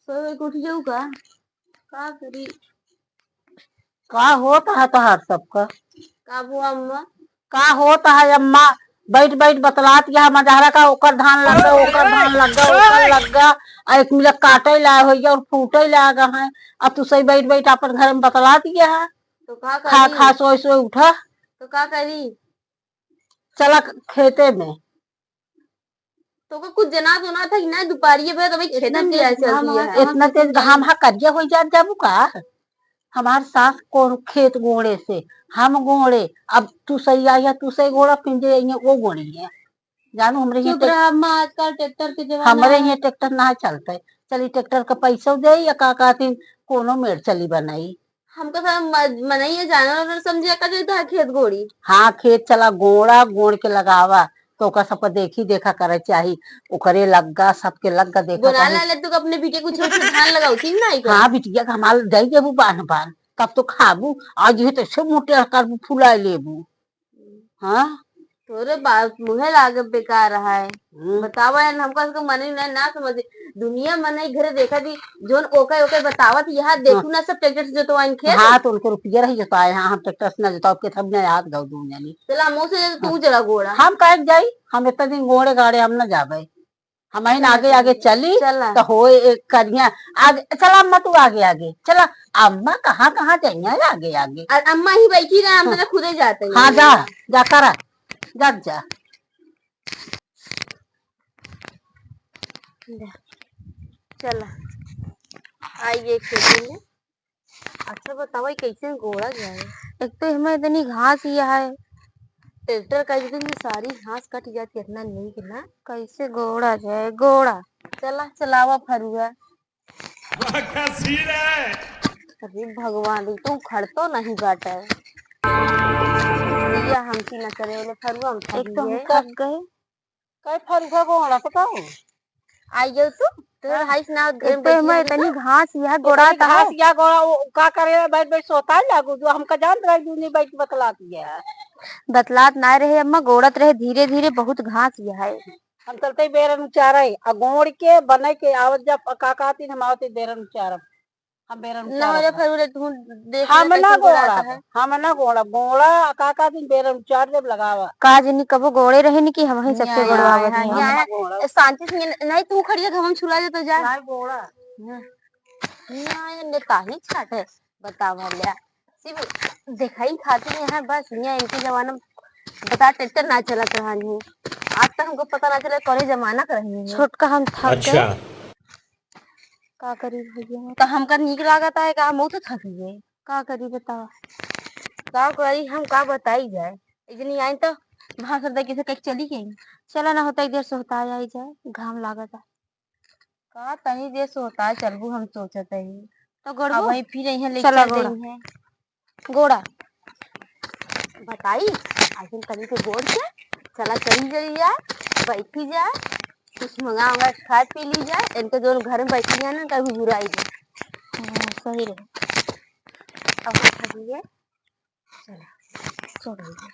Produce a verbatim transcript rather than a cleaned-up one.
सोए के उठ जाऊ का? का करी? का होत है तोहार सबका? का बुआ अम्मा? का होत है अम्मा? बैठ बैठ बतलात यह मजहरा का, ओकर धान लग गा, ओकर धान लग गा, ओकर लग गा, आ एक मिला काटे ला होइया और फूटे ला गा है। अब तू सही बैठ बैठ अपन घर में बतलात यह है। तो का खा करी? खा सोए सोए उठा। तो का करी? चला खेते में। तोका कुछ जनात उनात है कि ना? दुपहरिया भर तो भाई खेते में तेज जाए घाम चलती है। इतना तेज घाम हा करिया हो जात जाबू का? हमार सास को खेत गोड़े से, हम गोड़े, अब तू सही आया, तू सही गोड़ा, फिर जे आइए वो गोड़ी है। जानू हमरे यहाँ चुप रहा अम्मा, आजकल ट्रैक्टर के जमाना हमरे है। यहाँ ट्रैक्टर ना चलते। चली ट्रैक्टर का पैसा दे या का कहती कोनो मेड़ चली बनाई। हमका सब म-, मनई है, जानवर वानवर समझे का जो तो है खेत गोड़ी। हाँ, खेत चला गोड़ा, गोड़ के लगावा, तो ओका सबका देखी देखा करे चाही। ओकरे लग्गा, सबके लग्गा देखा बोला चाही। ना ले, तू अपने बिटिया कुछ कुछ धान लगाऊ, ठीक ना है का? हाँ, बिटिया का हमार दे देबू बान्ह बान्ह, तब तो खाबू। आज ये तो ऐसे मोटे करबू, फुला लेबू। हाँ? तोरे बात मुहे लागे बेकार है। हम्म। बतावा यार, हमका सबके मनई ना, ना समझे। दुनिया मनई घरे देखा थी, जोन ओके, ओके बतावत, यहाँ देखू हाँ। ना सब ट्रैक्टर से जोतवाइन खेत। हाँ, तो उनको रुपया रही जोताए, हाँ, हम ट्रैक्टर से ना जोताओ, के सब ना याद गाओ दू जनी। चला, मुँह से तू हाँ। चला गोड़ा। हम काहे के जाई? हम इतना दिन गोड़े गाड़े हम ना जाबे। हम ही ना हाँ, आगे, आगे चली। चली, चला। तो होए एक करिया। आगे, चला अम्मा, तू आगे, आगे। चला, अम्मा कहाँ, कहाँ जाइया, आगे, आगे। और अम्मा ही बैठी रहे, हम हाँ। तो खुदे जाते हैं। हाँ, जा, जा करा। जा, जा। ले, चला। आइए खेती में। अच्छा बतावा, ई कैसे गोड़ा जाए? एक तो एहमा इतनी घास ही है। ट्रैक्टर का एक दिन में सारी घास कट जाती, इतना नीक ना। कैसे गोड़ा जाए, गोड़ा? चला, चलावा फरुआ। वाह, क्या सीन है? अरे भगवान, ई तो उखड़तो नहीं बाटे। दिया हमसी न करे वाले फरुआ, हम एक तो हम थक गए। थक गए। कई फरुआ गोड़ा के पाऊ? आई जाऊ तू, तोर हाँ। हाइस ना घर एक में तो बैठी एमा रहबी इतनी तो। घास, यह गोड़ा इतनी तहा। घास, यह गोड़ा, वो का करे, बैठ बैठ सोता लागू, जो हमका जानत रहे, दूनी बैठ बतलात यह। बतलात ना रहे अम्मा, गोड़त रहे धीरे धीरे, बहुत घास यह है। हम चलते बेरन उचारे, आ गोड़ के, बने के, आवत जा, का कहती हम आवत बेरन उचारब। हम बेरन ना उचारब हो जा ना। फरुआ, तू देख हम ले ना कैसे गोड़ा, गोड़ात है। हम ना गोड़ा, गोड़ा, का कहती बेरन उचार जब लगावा। का जनी कबो गोड़े रहे नी कि हम ही सबसे हाँ, गोड़वावत हाँ, हैं। हाँ। हम ना गोड़ा। ए, शांति से नहीं, नहीं तू खड़िया घमम छुला दे तो जा। नहीं गोड़ा। ना, ना, ये नेताही छाट है, बतावा ले। सिर्फ देखाई खातिर यहाँ बस, यहाँ इनके जमाना में बता ट्रैक्टर ना चलत रहा नहीं। आज तक हमको पता ना चला कौने जमाना का रही है। छोटका हम थक गए। अच्छा। का करी भैया? तो हमका नीक लागत है का? हम तो थक गए। का करी बतावा? का करी, हम का बताई जाए? इतनी आई तो भाषण दे के से कहीं चली गई। चला ना होता, इधर से होता आई जाए, घाम लागत है। का तनी देर से होता है, चलबू हम सोचत है। तो गोड़बू? अब वही फिर यहाँ चला लेक्चर गोड़ा। देई है। गोड़ा। बताई, आखिर तनी के गोड़ के, चला चली जाई जा, बैठी जा, कुछ मंगा मंगा के खा पी ली जा, इनके जोन घर में बैठी है ना, कभी बुराई नहीं। हाँ, सही रहे। अब उठा दिए। चला, सो गई।